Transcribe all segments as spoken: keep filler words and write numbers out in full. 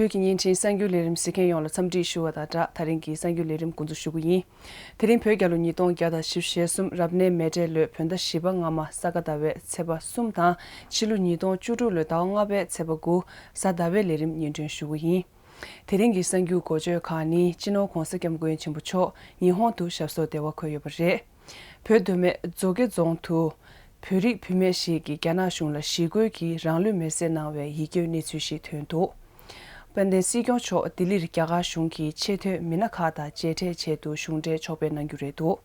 བོད་ཀྱི་བརྙན་འཕྲིན་གསར་འགྱུར་ལས་རིམ་གཟིགས་མཁན་ཡོངས་ལ་འཚམས་འདྲི་ཞུ་བ་དང་སྦྲགས། ད་རིང་གི་གསར་འགྱུར་ལས་རིམ་འགོ་འཛུགས་ཞུ་གི་ཡིན། དེ་རིང་བོད་རྒྱལ་ལོ་ཉིས་སྟོང་བརྒྱ་དང་བཞི་བཅུ་ཞེ་གསུམ་རབ་གནས་མེ་སྤྲེལ་ལོའི་བོད་ཟླ་བཞི་པ་སྔ་མ་ས་ག་ཟླ་བའི་ཚེས་པ་གསུམ་དང་ཕྱི་ལོ་ཉིས་སྟོང་བཅུ་དྲུག་ལོའི་ཟླ་བ་ལྔ་པའི་ཚེས་པ་དགུ་གཟའ་ཟླ་བའི་ལས་རིམ་སྙན་སྒྲོན་ཞུ་གི་ཡིན། དེ་རིང་གི་གསར་འགྱུར་འགོ་བརྗོད་ཁག་ནི། སྤྱི་ནོར་༧གོང་ས་༧སྐྱབས་མགོན་ཆེན་པོ་མཆོག་ཉི་ཧོང་དུ་ཞབས་སོར་བདེ་བར་འཁོད་ཡོད་པ་རེད། བོད་མདོ་སྨད་མཛོ་དགེ་རྫོང་དུ་བོད་རིགས་བུད་མེད་ཞིག་གིས་རྒྱ་ནག་གཞུང་ལ་ཞི་རྒོལ་གྱིས་རང་ལུས་མེར་སྲེག་གནང་བའི་ཡིད་སྐྱོའི་གནས་ཚུལ་ཞིག་ཐོན་འདུག་དཔལ་ལྡན་སྲིད་སྐྱོང་མཆོག་ལྡི་ལིར་རྒྱ་གར་གཞུང་གི་ཆེས་མཐོའི་མི་སྣ་ཁག་དང་མཇལ་འཕྲད་ཆེད་དུ་གཞུང་འབྲེལ་ཕྱོགས་ཕེབས་གནང་རྒྱུ་རེད་འདུག་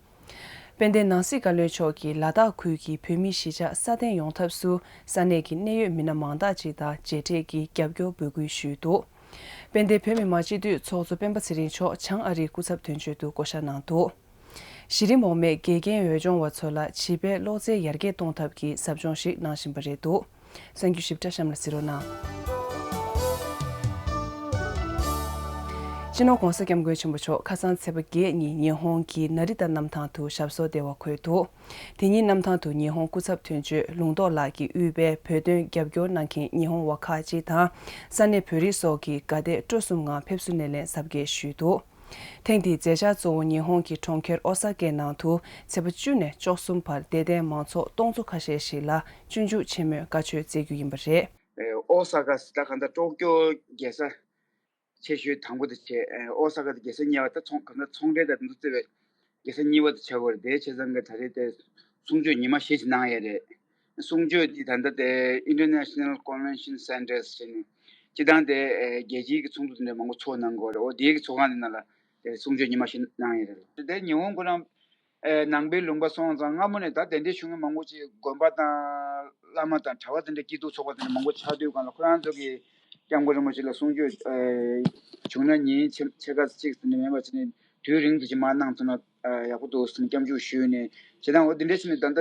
དཔལ་ལྡན་ནང་སྲིད་བཀའ་བློན་མཆོག་གིས་ལ་དྭགས་ཁུལ་གྱི་བོད་མི་གཞིས་ཆགས་སྲ་བརྟན་ཡོང་ཐབས་སུ་ས་གནས་ཀྱི་གནད་ཡོད་མི་སྣ་མང་དག་ཅིག་དང་མཇལ་འཕྲད་ཀྱིས་རྒྱབ་སྐྱོར་འབོད་སྐུལ་ཞུས་འདུག་དཔལ་ལྡན་བོད་མི་མང་སྤྱི་འཐུས་ཚོགས་གཙོ་སྤེན་པ་ཚེ་རིང་མཆོག་བྱང་ཨ་རིའི་སྐུ་ཚབ་དོན་གཅོད་དུ་བསྐོ་བཞག་གནང་འདུག་གཞི་རིམ་འོག་མའི་དགེ་རྒན་འོས་སྦྱོང་བ་ཚོ་ལ་བྱིས་པའི་གློག་རྩལ་ཡར་རྒྱས་གཏོང་ཐབས་ཀྱི་ཟབ་སྦྱོང་ཞིག་གནང་བཞིན་པ་རེད་འདུག་གསར་འགྱུར་ཞིབ་ཕྲ་གཤམ་ལ་གཟིགས་རོགས་གནང་། སྤྱི་ནོར་༧གོང་ས་༧སྐྱབས་མགོན་ཆེན་པོ་མཆོག་ཁ་སང་ཚེས་པ་བརྒྱད་ཉིན་ཉི་ཧོང་གི་ན་རི་ཏ་གནམ་ཐང་དུ་ཞབས་སོར་བདེ་བར་འཁོད་འདུག་དེ་ཉིན་གནམ་ཐང་དུ་ཉི་ཧོང་སྐུ་ཚབ་དོན་གཅོད་ལུང་རྟོགས་ལགས་ཀྱིས་དབུས་པའི་བོད་དོན་རྒྱབ་སྐྱོར་གནང་མཁན་ཉི་ཧོང་བ་ཁག་ཅིག་དང་ས་གནས་བོད་རིགས་སོགས་ཀྱིས་དགའ་དད་སྤྲོ་གསུམ་ངང་ཕེབས་བསུ་སྣེ་ལེན་གཟབ་རྒྱས་ཞུས་འདུག་ཐེངས་འདིའི་མཛད་འཆར་གཙོ་བོ་ཉི་ཧོང་གི་གྲོང་ཁྱེར་ཨོ་ས་ཀའི་ནང་དུ་ཚེས་པ་བཅུ་ནས་བཅུ་གསུམ་བར་དད་ལྡན་མང་ཚོགས་སྟོང་ཚོ་ཁ་ཤས་ཤིག་ལ་སྤྱོད་འཇུག་ཆེན་མོའི་བཀའ་ཆོས་སྩལ་རྒྱུ་ཡིན་པ་རེད། ཨོ་ས་ཀ་ཟེར་ད་ག་འདྲ་ཀྲོ་ཀྱོ་རྒྱལ་ས་ཆེ་ཤོས་དང་པོ་དེ་བྱས། ཨོ་ས་ཀ་དེ་རྒྱལ་ས་གཉིས་པ། ད་ཚོང་ག་འདྲ་ཚོང་འབྲེལ་དང་དེ་ཚོ་བརྩི་བའི་རྒྱལ་ས་གཉིས་པ་དེ་ཆགས་ཀྱི་ཡོད་རེད། དེ་བྱས་ཙང་གི་ད་རེས་དེ་གསུང་ཆོས་ཉི་མ་བཞི་ཞིག་གནང་ཡས་རེད། གསུང་ཆོས་འདི་ད་ལྟ་དེ་International Convention Centers ཟེར་ནས་སྤྱི་བཏང་དེ་ཨེ་རྒྱལ་སྤྱིའི་གི་ཚོགས་འདུ་དེ་འདྲ་མང་པོ་ཚོགས་གནང་གི་ཡོད་རེད། འོ་དེའི་གི་ཚོགས་ཁང་དེ་ནང་ལ་དེ་གསུང་ཆོས་ཉི་མ་བཞི་གནང་ཡས་རེད། དེ་ཉི་ཧོང་ཁོ་རང་ཨེ་ནང་པའི་ལུང་པ་སོང་ཙང་སྔ་མོ་ནས་ད་གདན་འདྲེན་ཞུ་མཁན་མང་པོ་ཅིག་དགོན་པ་དང་བླ་མ་དང་གྲྭ་པ་དེ་འདྲ་སྐྱིད་སྡུག་ཚོགས་པ་དེ་འདྲ་མང་པོ་ཆགས་དུས་སྒང་ལ་ཁོ་རང་ཚོ་གི་སྐྱབས་མགོན་རིན་པོ་ཆེ་ལ་གསུང་ཆོས་ཨེ་བྱུང་ན་ཉིན་ཕྱེད་ཕྱེད་ཀ་གཅིག་ཙམ་ནས་མེད་པ་བྱས་ནས་དུས་རིང་དུ་ཅིག་མར་གནང་ཐུབ་ན་ཨེ་ཡག་པོ་འདུག་ཟེར་ནས་སྐྱབས་འཇུག་ཞུས་ནས་བྱས་ཙང་འོ་དེ་འདྲ་བྱས་ནས་ད་ལྟ་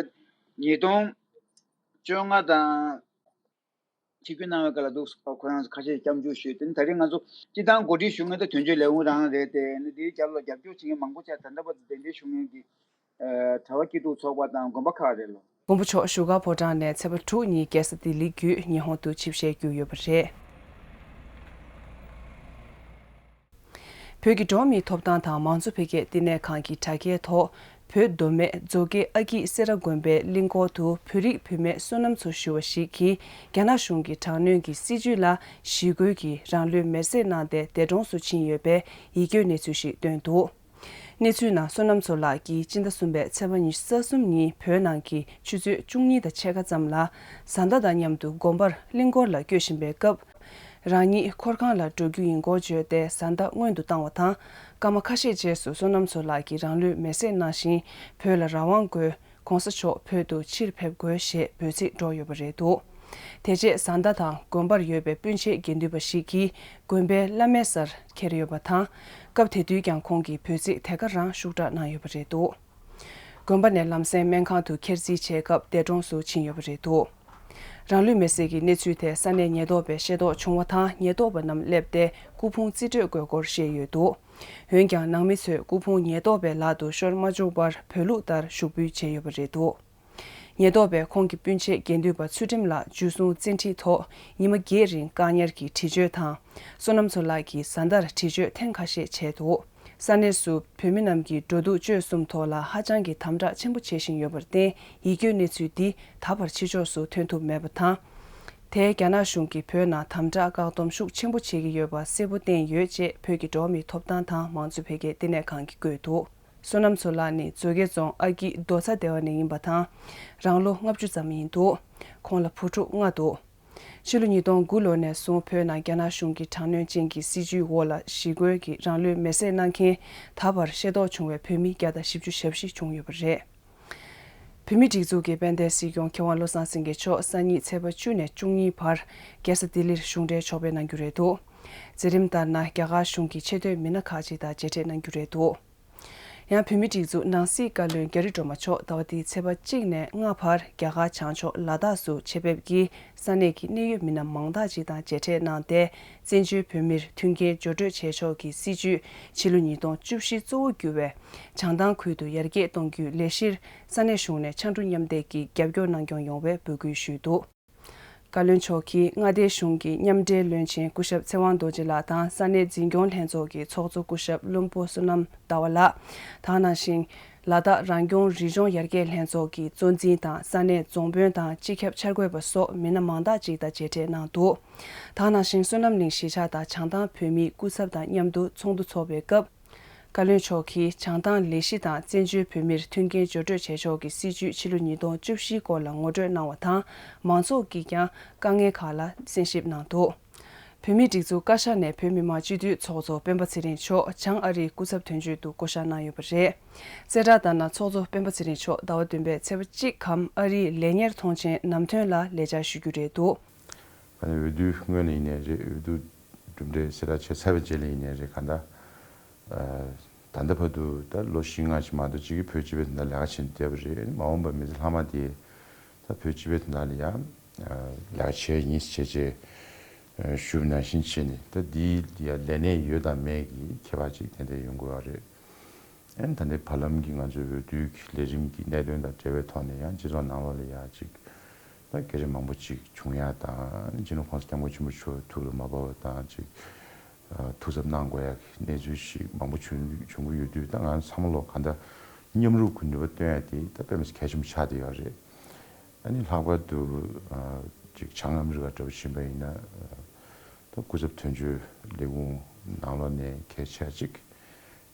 ཉིས་སྟོང་བཅོ་ལྔ་དང་ཆིབས་བསྒྱུར་གནང་བའི་སྐབས་ལ་འདུག་ཁོ་རང་ཚོ་ཁ་ཤས་སྐྱབས་འཇུག་ཞུས། དེ་ནི་ད་རེས་ང་ཚོ་སྤྱི་བཏང་གོ་སྒྲིག་ཞུ་མཁན་དེ་དོན་གཅོད་ལས་ཁུངས་རང་རེད་དེ། ཨ་ནི་དེའི་རྒྱབ་ལ་རྒྱབ་སྐྱོར་བྱེད་མཁན་མང་པོ་ཅིག་ད་ལྟ་བར་དུ་གདན་འདྲེན་ཞུ་མཁན་གྱི་ཨ་གྲྭ་པ་སྐྱིད་སྡུག་ཚོགས་པ་དང་དགོན་པ་ཁག་རེད་ལོ། མགོན་པོ་མཆོག་བཞུགས་སྒར་ཕོ་བྲང་ནས་ཚེས་པ་དྲུག་ཉིན་རྒྱལ་ས་ལྡི་ལི་བརྒྱུད་ཉི་ཧོང་དུ་ཆིབས་ཞལ་བསྒྱུར་ཡོད་པ་རེད། བོད་ཀྱི་འགྲོ་བ་མིའི་ཐོབ་ཐང་དང་མང་གཙོ་འཕེལ་རྒྱས་བསྟི་གནས་ཁང་གི་དྲ་རྒྱའི་ཐོག་བོད་མདོ་སྨད་མཛོ་དགེ་ཨ་སྐྱིད་སེ་ར་དགོན་པའི་གླིང་སྐོར་དུ་བོད་རིགས་བུད་མེད་བསོད་ནམས་ཚོ་ཞུ་བ་ཞིག་གིས་རྒྱ་ནག་གཞུང་གི་དྲག་གནོན་གྱི་སྲིད་བྱུས་ལ་ཞི་རྒོལ་གྱིས་རང་ལུས་མེར་སྲེག་གནང་སྟེ་འདས་གྲོངས་སུ་ཕྱིན་ཡོད་པའི་ཡིད་སྐྱོའི་གནས་ཚུལ་ཞིག་བཏོན་འདུག་གནས་ཚུལ་ནང་བསོད་ནམས་མཚོ་ལགས་ཀྱིས་སྤྱི་ཟླ་གསུམ་པའི་ཚེས་པ་ཉི་ཤུ་རྩ་གསུམ་ཉིན་བོད་ནང་གི་ཆུ་ཚོད་བཅུ་གཉིས་དང་ཕྱེད་ཀ་ཙམ་ལ་བཟའ་ཟླ་དང་མཉམ་དུ་དགོན་པར་གླིང་སྐོར་ལ་བསྐྱོད་བཞིན་པའི་སྐབས། རང་ཉིད་འཁོར་ཁང་ལ་འགྲོ་རྒྱུ་ཡིན་སྐོར་བརྗོད་དེ་བཟའ་ཟླ་སྔོན་དུ་བཏང་བ་དང་། སྐར་མ་ཁ་ཤས་རྗེས་སུ་བསོད་ནམས་མཚོ་ལགས་ཀྱིས་རང་ལུས་མེར་སྲེག་གནང་ཞིང་། བོད་ལ་རང་དབང་དགོས། ྋགོང་ས་མཆོག་བོད་དུ་ཕྱིར་ཕེབས་དགོས་ཞེས་འབོད་ཚིག་སྒྲོག་ཡོད་པ་རེད་འདུག་དེ་རྗེས་བཟའ་ཟླ་དང་དགོན་པར་ཡོད་པའི་སྤུན་མཆེད་དགེ་འདུན་པ་ཞིག་གིས་དགོན་པའི་བླ་མའི་སར་འཁྱེར་ཡོད་པ་དང་། སྐབས་དེ་དུས་ཀྱང་ཁོང་གིས་འབོད་ཚིག་དེ་ག་རང་ཤུགས་དྲག་གནང་ཡོད་པ་རེད་འདུག་དགོན་པ་ནས་ལམ་སེང་སྨན་ཁང་དུ་འཁྱེར་རྩིས་བྱས་སྐབས་འདས་གྲོངས་སུ་ཕྱིན་ཡོད་པ་རེད་འདུག་རང་ལུས་མེར་སྲེག་གི་གནས་ཚུལ་དེ་ས་གནས་ཉེན་རྟོག་པས་ཤེས་རྟོགས་བྱུང་བ་དང་། ཉེན་རྟོག་པ་རྣམས་སླེབས་ཏེ་སྐུ་ཕུང་རྩིས་སྤྲོད་དགོས་སྐོར་བཤད་ཡོད་འདུག་འོན་ཀྱང་ནང་མི་ཚོས་སྐུ་ཕུང་ཉེན་རྟོག་པའི་ལག་ཏུ་ཤོར་མ་བཅུག་པར་བོད་ལུགས་ལྟར་ཞུགས་འབུལ་བྱས་ཡོད་པ་རེད་འདུག་ཉེན་རྟོག་པས་ཁོང་གི་སྤུན་མཆེད་དགེ་འདུན་པ་ཚུལ་ཁྲིམས་ལགས་འཇུ་བཟུང་བཙན་ཁྲིད་ཐོག་ཉི་མ་བརྒྱད་རིང་བཀག་ཉར་གྱིས་འདྲི་གཅོད་དང་། བསོད་ནམས་མཚོ་ལགས་ཀྱི་བཟའ་ཟླར་འདྲི་གཅོད་ཐེངས་ཁ་ཤས་བྱས་འདུག་ས་གནས་སུ་བོད་མི་རྣམས་ཀྱིས་འགྲོ་འདུག་སྤྱོད་གསུམ་ཐོག་ལ་ཧ་ཅང་གི་དམ་དྲག་ཆེན་པོ་བྱེད་བཞིན་ཡོད་པར་བརྟེན། ཡིད་སྐྱོའི་གནས་ཚུལ་འདི་ད་བར་ཕྱི་ཕྱོགས་སུ་ཐོན་ཐུབ་མེད་པ་དང་། དེས་རྒྱ་ནག་གཞུང་གིས་བོད་ནང་དམ་དྲག་བཀག་སྡོམ་ཤུགས་ཆེན་པོ་བྱེད་ཀྱི་ཡོད་པ་གསལ་པོ་བསྟན་ཡོད་ཅེས་བོད་ཀྱི་འགྲོ་བ་མིའི་ཐོབ་ཐང་དང་མང་གཙོ་འཕེལ་རྒྱས་བསྟི་གནས་ཁང་གིས་བཀོད་འདུག་བསོད་ནམས་མཚོ་ལགས་ནི་མཛོ་དགེ་རྫོང་ཨ་སྐྱིད་རྡོ་ཚ་སྡེ་བ་ནས་ཡིན་པ་དང་། རང་ལོ་ལྔ་བཅུ་ཙམ་ཡིན་འདུག་ཁོང་ལ་བུ་ཕྲུག་ལྔ་འདུག་ཕྱི་ལོ་ཉིས་སྟོང་དགུ་ལོ་ནས་བཟུང་བོད་ནང་རྒྱ་ནག་གཞུང་གི་དྲག་གནོན་ཅན་གྱི་སྲིད་བྱུས་འོག་ལ་ཞི་རྒོལ་གྱིས་རང་ལུས་མེར་སྲེག་གནང་མཁན་ད་བར་ཤེས་རྟོགས་བྱུང་བའི་བོད་མི་བརྒྱ་དང་བཞི་བཅུ་ཞེ་བཞི་བྱུང་ཡོད་པ་རེད། བོད་མིའི་སྒྲིག་འཛུགས་ཀྱི་དཔལ་ལྡན་སྲིད་སྐྱོང་མཁས་དབང་བློ་བཟང་སེང་གེ་མཆོག་སང་ཉིན་ཚེས་པ་བཅུ་ནས་བཅུ་གཉིས་བར་རྒྱལ་ས་ལྡི་ལིར་གཞུང་འབྲེལ་ཕྱོགས་ཕེབས་གནང་རྒྱུ་རེད་འདུག་མཛད་རིམ་ལྟར་ན་རྒྱ་གར་གཞུང་གི་ཆེས་མཐོའི་མི་སྣ་ཁག་ཅིག་དང་མཇལ་འཕྲད་གནང་རྒྱུ་རེད་འདུག་ཡང་བོད་མིའི་སྒྲིག་འཛུགས་ནང་སྲིད་བཀའ་བློན་རྒྱ་རི་སྒྲོལ་མ་མཆོག་ཟླ་བ་འདིའི་ཚེས་པ་གཅིག་ནས་ལྔ་བར་རྒྱ་གར་བྱང་ཕྱོགས་ལ་དྭགས་སུ་ཆེད་ཕེབས་ཀྱིས་ས་གནས་ཀྱི་གནད་ཡོད་མི་སྣ་མང་དག་ཅིག་དང་མཇལ་འཕྲད་གནང་སྟེ། བཙན་བྱོལ་བོད་མིར་མཐུན་རྐྱེན་སྦྱོར་སྤྲོད་བྱེད་ཕྱོགས་ཀྱི་སྲིད་བྱུས་ཕྱི་ལོ་ཉིས་སྟོང་བཅུ་བཞི་གཙོ་བོ་གྱུར་བའི་བྱང་ཐང་ཁུལ་དུ་ཡར་རྒྱས་གཏོང་རྒྱུའི་ལས་གཞིར་ས་གནས་གཞུང་ནས་ཕྱར་གྲུ་མཉམ་འདེགས་ཀྱིས་རྒྱབ་སྐྱོར་གནང་སྐྱོང་ཡོང་བའི་འབོད་སྐུལ་ཞུས་འདུག་བཀའ་བློན་མཆོག་གིས་མངའ་སྡེའི་གཞུང་གི་མཉམ་འབྲེལ་བློན་ཆེན་སྐུ་ཞབས་ཚེ་དབང་རྡོ་རྗེ་ལགས་དང་ས་གནས་འཛིན་སྐྱོང་ལྷན་ཚོགས་ཀྱི་ཚོགས་གཙོ་སྐུ་ཞབས་བློན་པོ་བསོད་ནམས་ཟླ་བ་ལགས། ད་ག་ནང་བཞིན་ལ་དྭགས་རང་སྐྱོང་རི་ལྗོངས་ཡར་རྒྱས་ལྷན་ཚོགས་ཀྱི་གཙོ་འཛིན་དང་ས་གནས་རྫོང་དཔོན་དང་སྤྱི་ཁྱབ་འཆར་འགོད་པ་སོགས་མི་སྣ་མང་དག་ཅིག་དང་མཇལ་འཕྲད་གནང་འདུག་ད་ག་ནང་བཞིན་བསོད་ནམས་གླིང་གཞིས་ཆགས་དང་བྱང་ཐང་བོད་མིའི་སྐུ་ཚབ་དང་མཉམ་དུ་ཚོགས་འདུ་འཚོགས་པའི་སྐབས། བཀའ་བློན་མཆོག་གིས་བྱང་ཐང་ལས་གཞི་དང་བཙན་བྱོལ་བོད་མིར་མཐུན་རྐྱེན་སྦྱོར་སྤྲོད་བྱེད་ཕྱོགས་ཀྱི་སྲིད་བྱུས་ཕྱི་ལོ་ཉིས་སྟོང་བཅུ་བཞིའི་སྐོར་ལ་ངོ་སྤྲོད་གནང་བ་དང་། མང་ཚོགས་ཀྱིས་ཀྱང་དཀའ་ངལ་ཁག་ལ་གསན་ཞིབ་གནང་འདུག་བོད་མིའི་སྒྲིག་འཛུགས་བཀའ་ཤག་ནས་བོད་མི་མང་སྤྱི་འཐུས་ཚོགས་གཙོ་སྤེན་པ་ཚེ་རིང་མཆོག་བྱང་ཨ་རིའི་སྐུ་ཚབ་དོན་གཅོད་དུ་བསྐོ་གཞག་གནང་ཡོད་པ་རེད། གསལ་བསྒྲགས་ལྟར་ན། ཚོགས་གཙོ་སྤེན་པ་ཚེ་རིང་མཆོག་ཟླ་བ་བདུན་པའི་ཚེས་པ་གཅིག་གམ་ཨ་རིའི་ལས་གཉེར་ཐོངས་མཆན་ནམ་ཐོན་ལ་ལས་བཅར་ཞུ་རྒྱུ་རེད་འདུག་ཨ་ནི་འོས་བསྡུ་སྔོན་ལ་ཡིན་ནའི་རེད། འོས་བསྡུ་གྲུབ་འབྲས་གསལ་བསྒྲགས་བྱས་ཚར་བའི་རྗེས་ལ་ཡིན་ནའི་རེད། གང་ལྟར། ཨ། ད་ལྟ་བར་དུ་ད་ལོ་བཞི་ལྔ་ཞིག་མ་གཏོགས་གཅིག་གིས་བོད་སྤྱི་པའི་དོན་དག་ལས་ཀ་བྱེད་བསྡད་པ་རེད། མ་འོངས་པར་མི་ཚེ་ལྷག་མ་དེ་ད་བོད་སྤྱི་པའི་དོན་དག་ལ་ཡང་ལས་ཀ་བྱས་ཡིན་ཟེར་བྱས་བྱས་ཞུ་བ་ནང་བཞིན་བྱས་ནས། ད་འདི་ཡང་ལས་གནས་ཡོད་དང་མེད་ཀྱི་ཁྱད་པར་ཅིག་ཏན་ཏན་ཡོང་དགོས་པ་རེད། ཨ་ནི་ད་ལྟའི་བར་ལམ་གྱི་ང་ཚོའི་འོས་བསྡུའི་ལས་རིམ་གྱི་གནད་དོན་དང་འབྲེལ་བའི་ཐོག་ནས་ཡང་སྤྱི་ཚོགས་ནང་ལོགས་ལ་ཡང་ཅིག་ད་བརྒྱུད་རིམ་མང་པོ་ཅིག་བྱུང་ཡ་དང་། ཨ་ནི་སྤྱི་ནོར་༸གོང་ས་༸སྐྱབས་མགོན་ཆེན་པོ་མཆོག་ཐུགས་ལ་མ་བབས་པ་དང་ཅིག་ཨ། ཐུགས་འཚབ་གནང་དགོས་ཡག་གི་གནས་ཚུལ་ཞིག་མང་པོ་བྱུང་བྱུང་གི་ཡོད་དུས། ད་ང་ཚང་མ་ལོག་གང་ལྟར་མཉམ་རུབ་ཀྱི་ནུས་པ་བཏོན་ཡ་དེ་ད་དཔེ་མི་སྲིད་གལ་ཆེན་པོ་ཆགས་བསྡད་ཡོད་རེད། ཨ་ནི་ལྷག་པར་དུ། ཨ། ཅིག་བྱང་ཨ་མི་རི་ཀ་འདྲ་པོ་ཕྱིན་པ་ཡིན་ན། ཨ། ད་སྐུ་ཚབ་དོན་གཅོད་ལས་ཁུངས་ནང་ལོགས་ནས་གལ་ཆེ་ཅིག་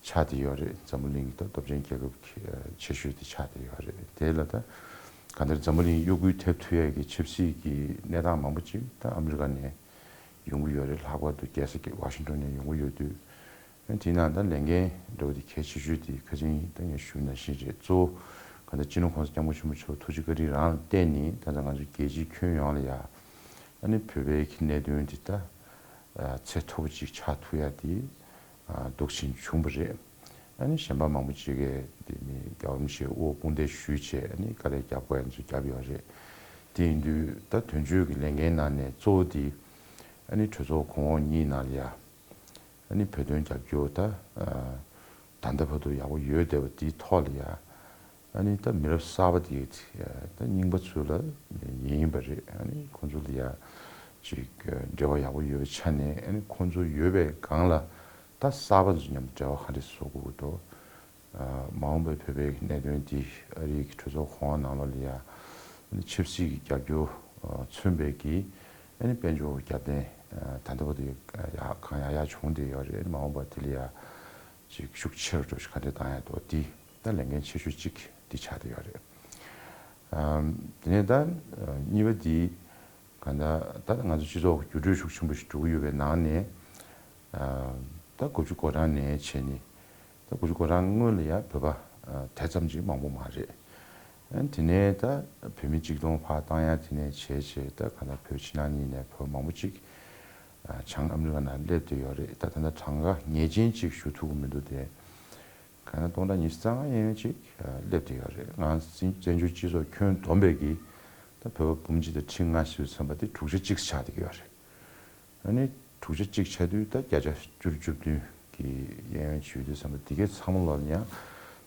ཆགས་བསྡད་ཡོད་རེད། འཛམ་བུ་གླིང་གི་ད་སྟོབས་ཆེན་རྒྱལ་ཁབ་ཀྱི་ཨ་ཆེ་ཤོས་དེ་ཆགས་བསྡད་ཡོད་རེད། དེ་ལ་ད་གང་ལྟར་འཛམ་བུ་གླིང་གཡོ་འགུལ་ཐེབས་ཐུབ་ཡ་གི་ཆབ་སྲིད་ཀྱི་གནས་སྟངས་མང་པོ་ཅིག་ད་ཨ་མི་རི་ཀ་ནས་ཡོང་གི་ཡོད་རེད། ལྷག་པར་དུ་རྒྱལ་ས་ཀྱི་ཝ་ཤིང་ཊོན་ནས་ཡོང་གི་ཡོད་དུས། དེའི་ནང་ད་ལས་འགན་འདྲ་བོ་དེ་གལ་ཆེ་ཤོས་དེ་ཁ་སང་ད་ངས་ཞུས་ནང་བཞིན་རེད། གཙོ་བོ་གང་ལྟར་སྤྱི་ནོར་༸གོང་ས་༸སྐྱབས་མགོན་ཆེན་པོ་མཆོག་ཐུགས་རྗེ་བཀའ་དྲིན་རང་ལ་བརྟེན་ནས་ད་ལྟ་ང་ཚོ་རྒྱལ་སྤྱིའི་ཁྱོན་ཡོངས་ལ་ཡ། ཨ་ནི་བོད་པའི་གི་གནད་དོན་འདི་ད་ཚད་མཐོ་པོ་ཅིག་ཆགས་ཐུབ་ཡ་དེ་འདུག་ཕྱིན་བྱུང་བ་རེད། ཨ་ནི་གཞན་པ་མང་པོ་ཅིག་གིས་འདི་ནི་རྒྱལ་བ་རིན་པོ་ཆེའི་དབུ་སྐུ་འདེགས་ཞུས་བྱས། ཨ་ནི་དཀའ་ལས་རྒྱབ་དགོས་ཡ་ཚོ་རྒྱབ་ཡོད་རེད། དེ་ཡིན་དུས་ད་དོན་གཅོད་ཀྱི་ལས་འགན་ནང་ནས་གཙོ་བོ་དེ་ཨ་ནི་གྲོས་ཚོགས་གོང་འོག་གཉིས་ནང་ལ་ཡ། ཨ་ནི་བོད་དོན་རྒྱབ་སྐྱོར་ད་ད་ལྟ་བར་དུ་ཡག་པོ་ཡོད་བསྡད་པ་དེའི་ཐོག་ལ་ཡ། ཨ་ནི་ད་མི་རབས་གསར་པ་དེ་ད་རྙིང་པ་ཚོ་ལ་ཡིན་པ་རེད། ཨ་ནི་ཁོང་ཚོ་ལ་ཡ་ཅིག་འབྲེལ་བ་ཡག་པོ་ཡོད་པའི་ཆ་ནས། ཨ་ནི་ཁོང་ཚོ་ཡོད་པའི་སྒང་ལ་ད་གསར་པ་ཚོ་མཉམ་དུ་འབྲེལ་བ་ག་འདྲས་བཟོ་དགོས་འདུག་མ་འོངས་པའི་བོད་པའི་གནད་དོན་འདི་ཨ་རིའི་གྲོས་ཚོགས་གོང་འོག་ནང་ལོགས་ལ་ཡ་ཆབ་སྲིད་ཀྱི་རྒྱབ་སྐྱོར་མཚོན་པའི་གི་ཨ་ནི་དཔལ་འབྱོར་རྒྱབ་རྟེན་ད་ལྟ་བར་དུ་ཡ་གང་ཡག་ཡག་བྱུང་བསྡད་ཡོད་རེད། མ་འོངས་པ་དེ་ལ་ཡ་ཅིག་ཤུགས་ཆེ་རུ་འགྲོ་ཞིག་ག་འདྲ་བཏང་ཡ་འདུག་འདི་ད་ལས་འགན་ཆེ་ཤོས་གཅིག་འདི་ཆགས་བསྡད་ཡོད་རེད། དེ་ནས་ད་གཉིས་པ་འདི་གང་ལྟར་ད་ང་ཚོ་སྤྱི་ཚོགས་འགྱུར་འགྲོས་ཤུགས་ཆེན་པོ་ཞིག་འགྲོ་གི་ཡོད་པའི་ནང་ནས། ད་དགུ་བཅུ་གོ་གྲངས་ནས་བྱས་ནས། ད་དགུ་བཅུ་གོ་གྲངས་སྔོན་ལ་ཡང་བོད་པ་དེ་ཙམ་ཅིག་མང་པོ་མ་རེད། དེ་ནས་ད་བོད་མི་གཅིག་སྟོང་ཕར་བཏང་ཡ་དེ་ནས་བྱས་བྱས། ད་གང་ལྟར་བོད་ཕྱི་ནང་གཉིས་ནས་བོད་མང་པོ་ཅིག་བྱང་ཨ་མི་རི་ཀ་ནང་སླེབས་བསྡད་ཡོད་རེད། ད་ད་ལྟ་གྲངས་ཀ་ངེས་ཅན་ཅིག་ཞུ་ཐུབ་ཀྱི་མི་འདུག་སྟེ། གང་ལྟར་སྟོང་ཕྲག་ཉི་ཤུ་རྩ་ལྔ་ཡན་ཡོད་ཅིག་སླེབས་བསྡད་ཡོད་རེད། ང་བཙན་བཙན་བྱོལ་སྤྱི་ཚོགས་ཁྱོན་བསྡོམས་པའི་གི་ད་བོད་པ་འབུམ་གཅིག་དང་ཁྲི་ལྔ་ཞིག་ཟིན་པ་དེ་དྲུག་ཆ་གཅིག་ཆགས་བསྡད་ཀྱི་ཡོད་རེད། ཨ་ནི་དྲུག་ཆ་གཅིག་ཆགས་དུས་ད་བརྒྱ་ཆ་བཅུ་བཅུ་བདུན་གྱི་གཡས་གཡོན་ཞུས་དུས་ཙམ་པ་དེ་གའི་ཚང་མ་ལོག་ཡང་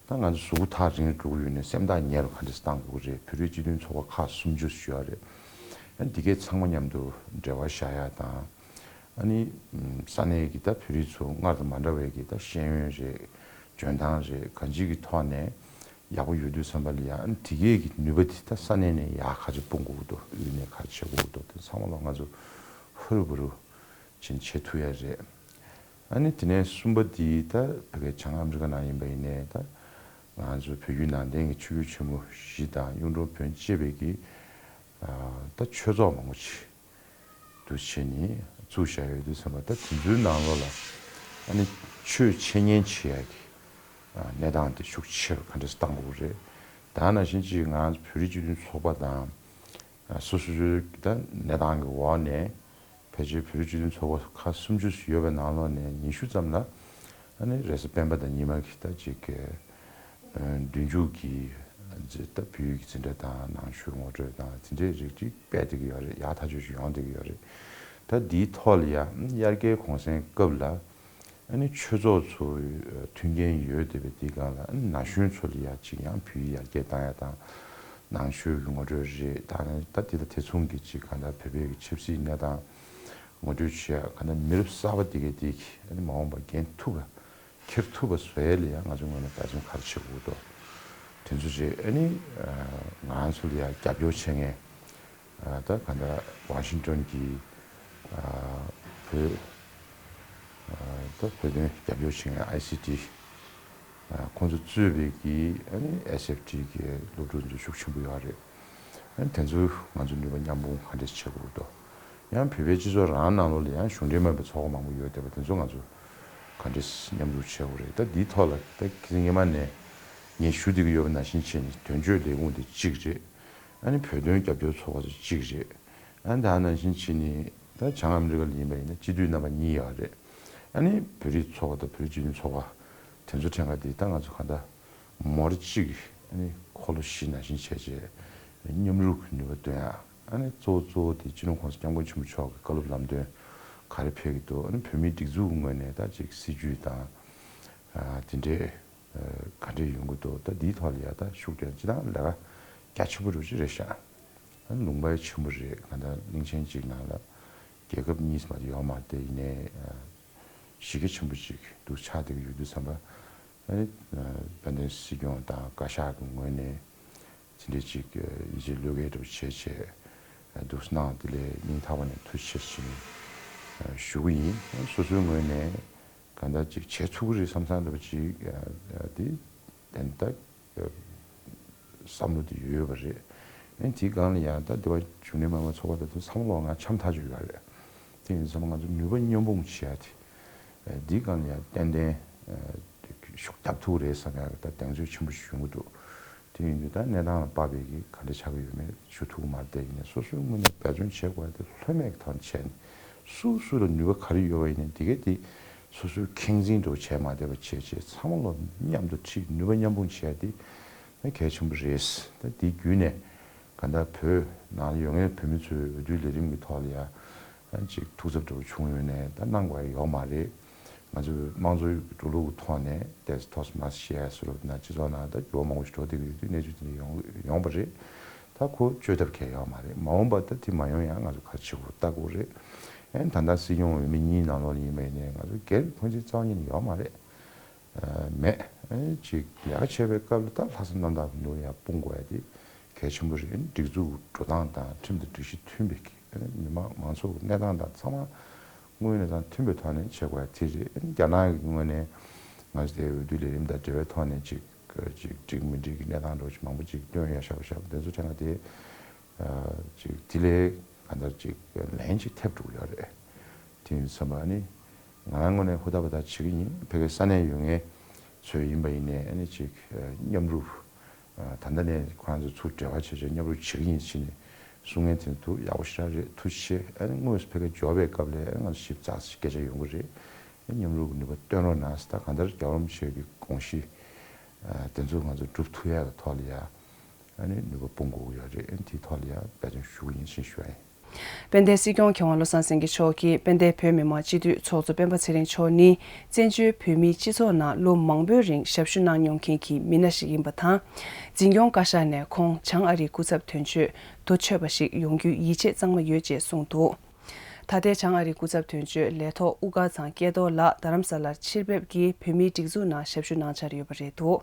ད་ང་ཚོ་གཟུགས་པོ་ཐག་རིང་འགྲོ་གི་ཡོད་ནའི་སེམས་ཐག་ཉེ་རུ་ག་འདྲས་བཏང་དགོས་ཀྱི་རེད། བོད་རིགས་སྤྱི་མཐུན་ཚོགས་པ་ཁག་སུམ་ཅུ་ཞུ་ཡ་རེད། ཨ་ནི་དེ་གའི་ཚང་མ་མཉམ་དུ་འབྲེལ་བ་བཞག་ཡ་དང་། ཨ་ནི་ས་གནས་ཀྱི་ད་བོད་རིགས་ཚོ་སྔར་དང་མ་འདྲ་བའི་གི་ད་ཤེས་ཡོན་རེད། འཇོན་ཐང་རེད། གང་ཅིའི་གི་ཐོག་ནས་ཡག་པོ་ཡོད་དུས་ཙམ་པ་ལ་ཡ། ཨ་ནི་དེ་གའི་གི་ནུས་པ་དེ་ད་ས་གནས་ནས་ཡར་ག་ཚོད་སྤུངས་དགོས་འདུག་དབུས་ནས་ག་ཚོད་བྱེད་དགོས་འདུག་དེ་ཚང་མ་ལ་ང་ཚོ་ཧུ་རུ་བུ་རུ་ཕྱིན་བྱེད་ཐུབ་ཡ་རེད། ཨ་ནི་དེ་ནས་གསུམ་པ་དེ་ད་ཕ་གི་བྱང་ཨ་མི་རི་ཀ་ནང་ཡིན་པ་ཡིན་ནའི་ད་ང་ཚོ་བོད་བརྒྱུད་ནང་བསྟན་གྱི་ཆོས་བརྒྱུད་ཆེན་མོ་བཞི་དང་གཡུང་དྲུང་བོན་བཅས་པའི་གི་ད་ཆོས་ཚོགས་མང་པོ་ཅིག་འདུ་བྱེད་ནི་བཙུགས་བཞག་ཡོད་དུས་ཙམ་པ། ད་དེ་ཚོའི་ནང་ལོགས་ལ་ཨ་ནི་ཆོས་འཆད་ཉན་བྱེད་ཡ་གི་གནས་སྟངས་དེ་ཤུགས་ཆེ་རུ་ག་འདྲས་བཏང་དགོས་རེད། ད་ནང་བཞིན་ཅིག་ང་བོད་རིགས་སྤྱི་མཐུན་ཚོགས་པ་དང་སོ་སོ་སོའི་ད་གནས་སྟངས་ཀྱི་འོག་ནས་ཕལ་ཆེར་བོད་རིགས་སྤྱི་མཐུན་ཚོགས་པ་ཁག་སུམ་ཅུ་ཡོད་པའི་ནང་ལོགས་ནས་ཉི་ཤུ་ཙམ་ལ་ཨ་ནི་རེས་གཟའ་སྤེན་པ་དང་ཉི་མ་གི་ད་ཅིག་གི་མདུན་ཅུག་གི་འཛི་ད་བོད་ཡིག་གི་འཛིན་གྲྭ་དང་ནང་ཆོས་ངོ་སྤྲོད་དང་དེ་འདྲའི་རིགས་ཅིག་སྤེལ་བསྡད་ཀྱི་ཡོད་རེད། ཡག་ཐག་ཆོད་ཅིག་ཡོང་བསྡད་ཀྱི་ཡོད་རེད། ད་འདིའི་ཐོག་ལ་ཡ་དབྱར་ཁའི་གུང་སེང་སྐབས་ལ་ཨ་ནི་ཆོས་ཚོགས་ཚོ་མཐུན་རྐྱེན་ཡོད་བསྡད་པའི་འདིའི་སྒང་ལ་ཨ་ནི་ན་གཞོན་ཚོ་ལ་ཡ་ཅིག་ཡང་བོད་ཡིག་ཡར་རྒྱས་བཏང་ཡ་དང་། ནང་ཆོས་ཀྱི་ངོ་སྤྲོད་རེད། ད་ནི་ད་དེ་དང་དེ་མཚུངས་ཀྱི་ཅིག་གང་ལྟར་བོད་པའི་གི་ཆབ་སྲིད་གནས་སྟངས་ངོ་སྤྲོད་བྱེད་ཡ། གང་ལྟར་མི་རབས་གསར་པ་དེ་གས་དེ་གི་ཨ་ནི་མ་འོངས་པ་འགན་ཐུབ་པ་འཁྱེར་ཐུབ་པ་བཟོ་ཡ་ལ་ཡང་ང་ཚོའི་ངོས་ནས་འབད་བརྩོན་ག་རེ་བྱེད་དགོས་འདུག་དེ་ཚོ་རེད། ཨ་ནི་ང་ཚོ་ལ་ཡང་རྒྱབ་སྐྱོར་བྱེད་མཁན། ཨ་ད་ག་འདྲ་ཝ་ཤིང་ཏོན་གྱི་ཨ་བོད་ཨ་ད་བོད་དོན་རྒྱབ་སྐྱོར་བྱེད་མཁན་ཨའི་སི་ཊི་ཨ་ཁོང་ཚོ་གཙོས་པའི་གི་ཨ་ནི་ཨེས་ཨེཕ་ཊི་གི་སློབ་ཕྲུག་ཚོ་ཤུགས་ཆེན་པོ་ཡོད་རེད། ཨ་ནི་དེ་ཚོ་ང་ཚོ་ནུས་པ་མཉམ་སྤུངས་ག་འདྲས་བྱེད་དགོས་འདུག་ཡང་བོད་པའི་སྤྱི་ཚོགས་རང་ནང་ལོགས་ལ་ཡང་གཞུང་འབྲེལ་མིན་པའི་ཚོགས་པ་མང་པོ་ཡོད་བསྡད་པ་དེ་ཚོ་ང་ཚོ་ག་འདྲས་མཉམ་རུབ་བྱེད་དགོས་རེད། ད་འདིའི་ཐོག་ལ་ད་ཁ་སང་སྔོན་མ་ནས་ངས་ཞུ་བསྡད་ཀྱི་ཡོད་པ་ནང་བཞིན་བྱས་ནས་དོན་གཅོད་ལས་ཁུངས་དེ་གཅིག་རེད། ཨ་ནི་བོད་དོན་རྒྱབ་སྐྱོར་ཚོགས་པ་ཚོ་གཅིག་རེད། ཨ་ནི་ད་ནང་བཞིན་བྱས་ནས་ད་བྱང་ཨ་མི་རི་ཀ་ལ་ཡིན་པ་ཡིན་ན་སྤྱི་འཐུས་རྣམ་པ་གཉིས་ཡོད་རེད། ཨ་ནི་བོད་རིགས་ཚོགས་པ་དང་བོད་རིགས་སྤྱི་མཐུན་ཚོགས་པ་དེ་ཚོ་ཕྲན་ཁ་དེ་ད་ང་ཚོ་ག་འདྲ་མོ་རེ་གཅིག་ཨ་ནི་འཁོར་ལོ་བཞི་ནང་བཞིན་བྱས་བྱས་མཉམ་རུབ་ཀྱི་ནུས་པ་འདོན་ཡ། ཨ་ནི་གཙོ་བོ་གཙོ་བོ་དེ་སྤྱི་ནོར་༸གོང་ས་༸སྐྱབས་མགོན་ཆེན་པོ་མཆོག་གི་བཀའ་སློབ་ལམ་སྟོན་ག་རེ་ཕེབས་ཀྱི་འདུག་ཨ་ནི་བོད་མིའི་སྒྲིག་འཛུགས་ངོས་ནས་ད་ཅིག་སྲིད་ཇུས་དང་ཨ་དེ་འདྲས་ཨ་ག་འདྲས་ཡོང་གི་འདུག་ད་འདིའི་ཐོག་ལ་ཡ་ད་ཤུགས་རྒྱག་སྤྱི་བཏང་ལས་ཀ་རྒྱ་ཆེན་པོ་རུ་ཅིག་རེད་ཤག་ཨ་ནི་ལུང་པ་ཆེན་པོ་རེད། གང་ལྟར་གླིང་ཆེན་གཅིག་ནང་ལ་རྒྱལ་ཁབ་གཉིས་མ་གཏོགས་ཡོད་མ་རེད། དེ་ཡིན་ནའི་ཨ་གཞི་རྒྱ་ཆེན་པོ་ཅིག་འདུག་ཆགས་བསྡད་ཀྱི་ཡོད་དུས་ཙམ་པ། ཨ་ནི་ཨ་དཔལ་ལྡན་སྲིད་སྐྱོང་དང་བཀའ་ཤག་གི་ངོས་ནས་དེ་འདྲའི་ཅིག་ཡིད་ཆེས་བློས་འགེལ་འདྲ་པོ་བྱས་བྱས་འདུག་གནང་། དེ་ལས་སྙིང་ཐག་པ་ནས་ཐུགས་རྗེ་ཆེ་ཞུ་ཞུ་གི་ཡིན། སོ་སོའི་ངོས་ནས་གང་ལྟར་ཅིག་བྱེད་ཐུབ་ཀྱི་རེད་བསམ་བསམ་འདྲ་པོ་ཅིག་དེ་ཏན་ཏན་བསམ་བློ་དེ་ཡོད་ཡོད་པ་རེད། ཨ་ནི་དེའི་སྒང་ལ་ཡང་ད་འདི་བ་གཞུང་འབྲེལ་མ་ཡིན་པ་ཚོགས་པ་དེ་ཚོ་ཚང་མ་ལོག་ང་འཆམ་ཐག་ཆོད་ཡོད་རེད། དེ་ཡིན་ཙང་ང་ཚོ་ནུས་པ་མཉམ་སྤུངས་བྱེད་ཡ་དེ་འདིའི་སྒང་ལ་ཡང་ཏན་ཏན་ཤུགས་རྒྱབ་ཐུབ་རེད་བསམ་ཡག་གི་ད་གདེང་ཚོད་ཆེན་པོ་ཞིག་ཡོང་གི་འདུག་དེ་ཡིན་དུས་ད་གནས་སྟངས་ལ་དཔག་པའི་གི་ག་འདྲ་ཆགས་ཀྱི་ཡོད་མེད་ཞུ་ཐུབ་ཀྱི་མ་རེད། དེ་ཡིན་ནའི་སོ་སོའི་ངོས་ནས་འབད་བརྩོན་བྱེད་དགོས་ཡ་དེ་ལྷོད་མེད་ཀྱི་ཐོག་ནས་བྱས་ནས། སུ་སུ་ལ་ནུས་པ་ག་རེ་ཡོད་པ་ཡིན་ནའི་དེ་གས་དེ་སོ་སོའི་ཁེངས་འཛིན་འདྲ་བོ་བྱས་མ་བསྡད་པ་བྱས་བྱས་ཚང་མ་ལོ་མཉམ་དུ་ཁྲིད་ནུས་པ་མཉམ་སྤུངས་བྱས་ཏེ་གལ་ཆེན་པོ་རེད། ད་དེ་བརྒྱུད་ནས་ག་འདྲ་བོད་ནང་ལ་ཡོད་མཁན་བོད་མི་ཚོའི་འོས་བསྡུའི་ལས་རིམ་གྱི་ཐོག་ལ་ཡ་ཨ་ཅིག་ཐུགས་འཚབ་འདྲ་བོ་བྱུང་ཡོད་ནའི་ད་གནང་དགོས་ཡ་ཡོད་མ་རེད། ང་ཚོའི་དམངས་གཙོའི་འགྲོ་ལུགས་ཀྱི་ཐོག་ནས་ཏོག་ཙམ་ཏོག་ཙམ་མ་ཤེས་ཡ་སུ་རུ་ན་སྤྱི་ཚོགས་ནང་ད་འགྱུར་བ་མང་པོ་ཞིག་འགྲོ་བསྡད་ཀྱི་ཡོད་དུས་གནས་ཚུལ་དེ་འདྲ་ཡོང་ཡོང་པ་རེད། ད་ཁོ་བཅོས་ཐབས་གལ་ཡོད་མ་རེད། མ་འོངས་པ་ད་དེ་མ་ཡོང་ཡ་ང་ཚོ་ག་རེ་བྱེད་དགོས་ལྟ་དགོས་རེད། ཨེ་ད་ལྟ་སྲིད་སྐྱོང་འོས་མི་གཉིས་ནང་ལོགས་ལ་ཡིན་པ་ཡིན་ནའི་ང་ཚོ་སྒེར་ཕོན་ཆེན་རྩ་བ་ཉིད་ནས་ཡོད་མ་རེད། ཨ་མེད། ཨེ་ཅིག་ལས་ཀ་བྱེད་པའི་སྐབས་ལ་ད་ལྷག་བསམ་རྣམ་དག་གི་ནུས་ཡ་སྤུངས་དགོས་ཡ་དེ་གལ་ཆེན་པོ་རེད། སྒྲིག་འཛུགས་འགྲོ་སྟངས་དང་ཁྲིམས་དང་སྒྲིག་གཞི་མཐུན་པའི་གི་མི་མང་མང་ཚོགས་ཀྱི་གནས་སྟངས་དང་ཚང་མ་དངོས་གནས་དང་མཐུན་པའི་ཐོག་ནས་བྱེད་དགོས་ཡ་དེ་རེད། རྒྱ་ནག་གི་ངོས་ནས་ང་ཚོ་དེ་འོས་བསྡུ་ལས་རིམ་དང་འབྲེལ་བའི་ཐོག་ནས་ཅིག་ཅིག་འགྲིག་མི་འགྲིག་གི་གནས་སྟངས་འདྲ་བོ་ཅིག་མང་པོ་ཅིག་བཏོན་ཡ་ཤག་པ་ཤག་པ་དེ་ཚོ་དྲན་ན་དེ་ཅིག་དེ་ལས་གང་ལྟར་ཅིག་ལན་ཅིག་ཐེབས་འགྲོ་གི་ཡོད་རེད། དེ་ཡིན་ཙམ་པ་ནི་ང་རང་ངོས་ནས་ཧུར་ཐག་པ་ཐག་བྱེད་ཀྱི་ཡིན། ཕ་གི་ས་གནས་ཡོད་མཁན་ཚོས་ཡིན་པ་ཡིན་ནའི་ཨ་ནི་ཅིག་མཉམ་རུབ། ད་ལྟ་ནས་ཁོ་རང་ཚོ་ཚུར་འབྲེལ་བ་བྱས་བྱས་མཉམ་རུབ་བྱེད་ཀྱི་ཡིན་ཕྱིན་ནས་གསུང་མཁན་དེ་ཚོ་ཡག་པོ་ཞེ་དྲག་རེད། ཐུགས་རྗེ་ཆེ། ཨ་ནི་དངོས་སུ་ཕ་གི་འབྱོར་བའི་སྐབས་ལ་ཨ་ང་ཚོ་ཞིབ་ཚགས་སུ་སྐད་ཆ་ཡོང་གི་རེད། ཨ་མཉམ་རུབ་ཀྱི་ནུས་པ་བཏོན་རོགས་གནང་ཟེར། ད་གང་ལྟར་རྒྱལ་བ་རིན་པོ་ཆེ་གི་དགོངས་གཞི་དེ་ཚོ་ང་ཚོ་སྒྲུབ་ཐུབ་ཡ་གི་ཐོག་ལ་ཡ་ཨ་ནི་ནུས་པ་སྤུངས་དགོས་ཀྱི་ཡོད་རེད། ཨ་ནི་དེའི་ཐོག་ལ་ཡ་འབད་བརྩོན་ཞུ་གི་ཡིན་ཞེས་ཞུ་བ་ཡིན། དཔལ་ལྡན་སྲིད་སྐྱོང་མཁས་དབང་བློ་བཟང་སེང་གེ་མཆོག་གིས་དཔལ་ལྡན་བོད་མི་མང་སྤྱི་འཐུས་ཚོགས་གཙོ་སྤེན་པ་ཚེ་རིང་མཆོག་ནི་བཙན་བྱོལ་བོད་མིའི་སྤྱི་ཚོགས་ནང་ལོ་མང་པོའི་རིང་ཞབས་ཞུ་གནང་མྱོང་མཁན་གྱི་མི་སྣ་ཞིག་ཡིན་པ་དང་། འཛིན་སྐྱོང་བཀའ་ཤག་ནས་ཁོང་བྱང་ཨ་རིའི་སྐུ་ཚབ་དོན་གཅོད་དུ་ཆོད་པ་ཞིག་ཡོང་རྒྱུའི་ཡིད་ཆེས་གཙང་མ་ཡོད་ཅེས་གསུངས་འདུག་ད་ལྟའི་བྱང་ཨ་རིའི་སྐུ་ཚབ་དོན་གཅོད་ལས་ཐོག་དབུ་དཀར་ཚང་སྐལ་རྡོར་ལགས་རྡ་རམ་ས་ལར་ཕྱིར་ཕེབས་ཀྱིས་བོད་མིའི་སྒྲིག་འཛུགས་ནང་ཞབས་ཞུ་གནང་འཆར་ཡོད་པ་རེད་འདུག་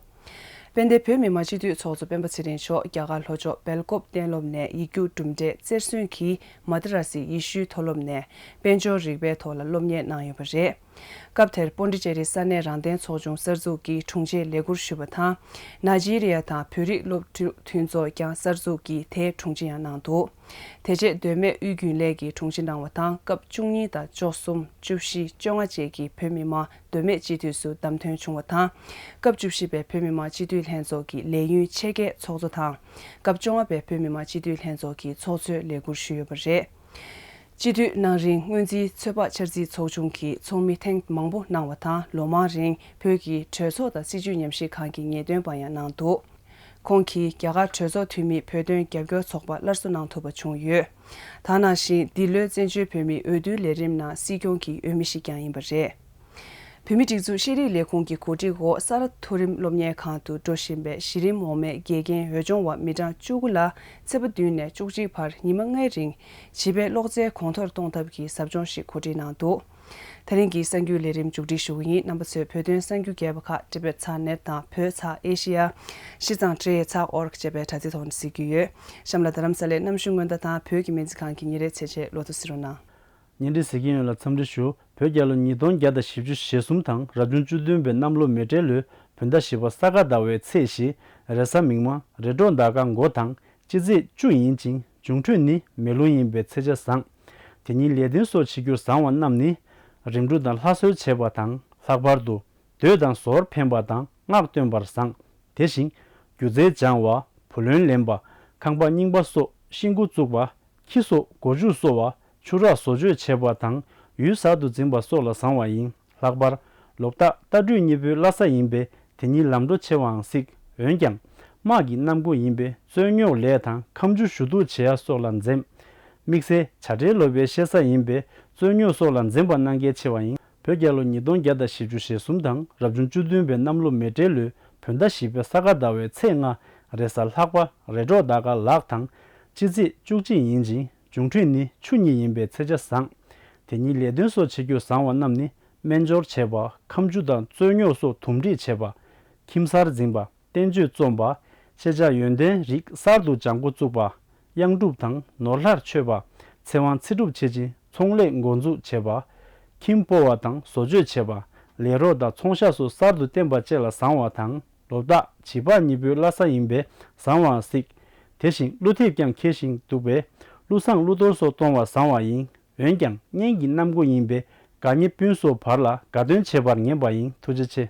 དཔལ་ལྡན་བོད་མི་མང་སྤྱི་འཐུས་ཚོགས་གཙོ་སྤེན་པ་ཚེ་རིང་མཆོག་རྒྱ་གར་ལྷོ་ཕྱོགས་སྦེལ་ཀོབ་གཏན་སློབ་ནས་ཡིག་རྒྱུགས་གྲུབ་འབྲས་རྩེར་སོན་གྱིས་མ་དི་ར་སི་ཡེ་ཤུའི་མཐོ་སློབ་ནས་དཔལ་འབྱོར་རིག་པའི་ཐོག་ལ་སློབ་གཉེར་གནང་ཡོད་པ་རེད། སྐབས་དེར་པོན་ཌི་ཅེ་རི་ས་གནས་རང་བདེན་ཚོགས་ཆུང་གསར་འཛུགས་ཀྱི་དྲུང་ཆེའི་ལས་འཁུར་ཞུས་པ་དང་། ནཱི་ཇི་རི་ཡ་དང་བོད་རིགས་སློབ་ཕྲུག་མཐུན་ཚོགས་ཀྱང་གསར་འཛུགས་ཀྱིས་དེའི་དྲུང་ཆེ་ཡང་གནང་འདུག་དེ་རྗེས་མདོ་སྨད་དབུས་རྒྱུན་ལས་ཀྱི་དྲུང་ཆེ་གནང་བ་དང་། སྐབས་བཅུ་གཉིས་དང་བཅུ་གསུམ། བཅུ་བཞི། བཅོ་ལྔ་བཅས་ཀྱི་བོད་མི་མང་མདོ་སྨད་སྤྱི་འཐུས་སུ་བདམས་ཐོན་བྱུང་བ་དང་། སྐབས་བཅུ་བཞི་པའི་བོད་མི་མང་སྤྱི་འཐུས་ལྷན་ཚོགས་ཀྱི་ལས་ཡུན་ཆེད་མཁས་ཚོགས་གཙོ་དང་། སྐབས་བཅོ་ལྔ་པའི་བོད་མི་མང་སྤྱི་འཐུས་ལྷན་ཚོགས་ཀྱི་ཚོགས་གཙོའི་ལས་འཁུར་ཞུས་ཡོད་པ་རེད། སྤྱི་འཐུས་གནང་རིང་སྔོན་རྩིས་ཚོད་དཔག་འཆར་རྩིས་ཚོགས་ཆུང་གིས་ཚོགས་མི་ཐེངས་མང་པོ་གནང་བ་དང་། ལོ་མང་རིང་བོད་ཀྱི་གྲོས་ཚོགས་དང་སྲིད་བྱུས་ཉམས་ཞིབ་ཁང་གི་ངེས་སྟོན་པ་ཡང་གནང་འདུག་ཁོང་གིས་རྒྱ་གར་གྲོས་ཚོགས་འཐུས་མིའི་བོད་དོན་རྒྱབ་སྐྱོར་ཚོགས་པ་སླར་གསོ་གནང་ཐུབ་པ་བྱུང་ཡོད། ད་ནང་བཞིན་འདི་ལོའི་བཙན་བྱོལ་བོད་མིའི་འོས་བསྡུའི་ལས་རིམ་ནང་སྲིད་སྐྱོང་གི་འོས་མི་ཞིག་ཀྱང་ཡིན་པ་རེད། བོད་མིའི་སྒྲིག་འཛུགས་ཤེས་རིག་ལས་ཁུངས་ཀྱི་གོ་སྒྲིག་འོག་ས་རཱ་མཐོ་རིམ་སློབ་གཉེར་ཁང་དུ་འགྲོ་བཞིན་པའི་གཞི་རིམ་འོག་མའི་དགེ་རྒན་འོས་སྦྱོང་བ་མི་གྲངས་བཅུ་དགུ་ལ་ཚེས་པ་བདུན་ནས་བཅུ་གཅིག་བར་ཉི་མ་ལྔའི་རིང་བྱིས་པའི་གློག་རྫས་གོང་མཐོར་གཏོང་ཐབས་ཀྱི་ཟབ་སྦྱོང་ཞིག་གོ་སྒྲིག་གནང་འདུག་ད་རིང་གི་གསར་འགྱུར་ལས་རིམ་མཇུག་སྒྲིལ་ཞུ་གི་ཡིན། རྣམ་པ་ཚོས་བོད་དོན་གསར་འགྱུར་རྒྱས་པ་ཁག་འགྲེལ་པ་ཚགས་ནེར་དང་བོད་ཚགས་ཨེ་ཤེ་ཡ། སྤྱིར་བཏང་འབྲེལ་ཡོད་ཚགས་ཨོར་ཇེ་པའི་དྲ་ཚིགས་ཐོག་ནས་གཟིགས་རྒྱུ་ཡོད། གཤམ་ལ་རྡ་རམ་ས་ལའི་གནམ་གཤིས་སྔོན་བརྡ་དང་བོད་ཀྱི་སྨན་རྩིས་ཁང་གི་ཉིན་རེའི་ཚེས་ཆའི་ལོ་ཐོ་གཟིགས་རོགས་གནང་། བརྙན་འཕྲིན་གཟིགས་མཁན་ཡོངས་ལ་འཚམས་འདྲི་ཞུ། བོད་རྒྱལ་ལོ་ཉིས་སྟོང་བརྒྱ་དང་བཞི་བཅུ་ཞེ་གསུམ་དང་རབ་བྱུང་བཅུ་བདུན་པའི་གནམ་ལོ་མེ་སྤྲེལ་ལོའི་བོད་ཟླ་བཞི་པ་ས་ག་ཟླ་བའི་ཚེས་བཞི། རེས་གཟའ་མིག་དམར། རེས་གྲོགས་ཟླ་སྐར་མགོ་དང་སྤྱི་ཚེས་བཅུ་ཡིན་ཅིང་འབྱུང་འཕྲོད་ནི་མེ་རླུང་ཡིན་པའི་ཚེས་ཆ་བཟང་། དེ་ཉིད་ལས་དོན་སོགས་བྱེད་རྒྱུར་བཟང་བ་རྣམས་ནི། རིམ་གྲོ་དང་ལྷ་གསོལ་བྱེད་པ་དང་། ལྷག་པར་དུ་མདོས་དང་ཟོར་འཕེན་པ་དང་སྔགས་བཏོན་པར་བཟང་། དེ་བཞིན་སྒྱུ་རྩལ་སྦྱང་བ། བུ་ལོན་ལེན་པ། ཁང་པ་རྙིང་པ་སོགས་ཤིང་བརྐོ་བཙུགས་པ། ཁྱི་སོགས་སྒོ་ཕྱུགས་གསོ་བ། ཆུ་རགས་བཟོ་བཅོས་བྱེད་པ་དང་ཡུལ་གསར་དུ་འཛིན་པ་སོགས་ལ་བཟང་བ་ཡིན། ལྷག་པར་ལོ་རྟགས་རྟ་སྦྲུལ་གཉིས་པོའི་བླ་གཟའ་ཡིན་པས་དེ་ཉིད་ལམ་འགྲོ་ཆེ་བའང་སྲིད། འོན་ཀྱང་དམག་གི་གནམ་སྒོ་ཡིན་པས་རྩོད་རྙོག་ལས་དང་ཁ་མཆུ་ཞུ་གཏུག་བྱེད་ཡ་སོགས་ལ་འཛེམ། དམིགས་བསལ་བྱ་བྲལ་ལོ་པའི་བཤད་ས་ཡིན་པས་རྩོད་རྙོག་སོགས་ལ་འཛེམ་པ་གནང་གལ་ཆེ་བ་ཡིན། བོད་རྒྱལ་ལོ་ཉིས་སྟོང་བརྒྱ་དང་བཞི་བཅུ་ཞེ་གསུམ་དང་རབ་བྱུང་བཅུ་བདུན་པའི་གནམ་ལོ་མེ་སྤྲེལ་ལོའི་བོད་ཟླ་བཞི་པའི་ས་ག་ཟླ་བའི་ཚེས་ལྔ། རེས་གཟའ་ལྷག་པ། རེས་གྲོགས་ཟླ་སྐར་ལག་དང་། སྤྱི་ཚེས་བཅུ་གཅིག་ཡིན་ཅིང་འབྱུང་འཕྲོད་ནི་ཆུ་གཉིས་ཡིན་པས་ཚེས་ཆ་བཟང་། དེ་ཉིད་ལས་དོན་སོགས་བྱེད་རྒྱུར་བཟང་བ་རྣམས་ནི། སྨན་སྦྱོར་བྱེད་པ། ཁ་མཆུ་དང་རྩོད་རྙོག་སོགས་དུམ་སྒྲིག་བྱེད་པ། ཁྱིམ་གསར་འཛིན་པ། བསྟན་བཅོས་རྩོམ་པ། ཤེས་བྱ་ཡོན་ཏན་རིགས་གསར་དུ་སྦྱང་འགོ་བཙུགས་པ། གཡང་སྒྲུབ་དང་ནོར་ལྷར་མཆོད་པ། ཚེ་དབང་ཚེ་སྒྲུབ་བྱེད་ཅིང་ཚོང་ལས་འགོ་འཛུགས་བྱེད་པ། ཁྱིམ་སྤོ་བ་དང་བཟོ་བཅོས་བྱེད་པ། ལས་རོགས་དང་ཚོང་ཤག་སོགས་གསར་དུ་བསྟེན་པ་བཅས་ལ་བཟང་བ་དང་། ལོ་རྟགས་བྱི་ལྤགས་གཉིས་པོའི་བླ་གཟའ་ཡིན་པས་བཟང་བའང་སྲིད། དེ་བཞིན་ཀླུ་ཐེབས་ཀྱང་འཁེལ་ཞིང་འདུག་པས་ཀླུ་བཟང་ཀླུ་གཏོར་སོགས་གཏོང་བ་བཟང་བ་ཡིན། འོན་ཀྱང་གཉེན་གྱི་གནམ་སྒོ་ཡིན་པས་དགའ་ཉེ་སྤུན་སོགས་བར་ལ་དགའ་སྟོན་བྱེད་པར་ངེས་པ་ཡིན། ཐུགས་རྗེ་ཆེ།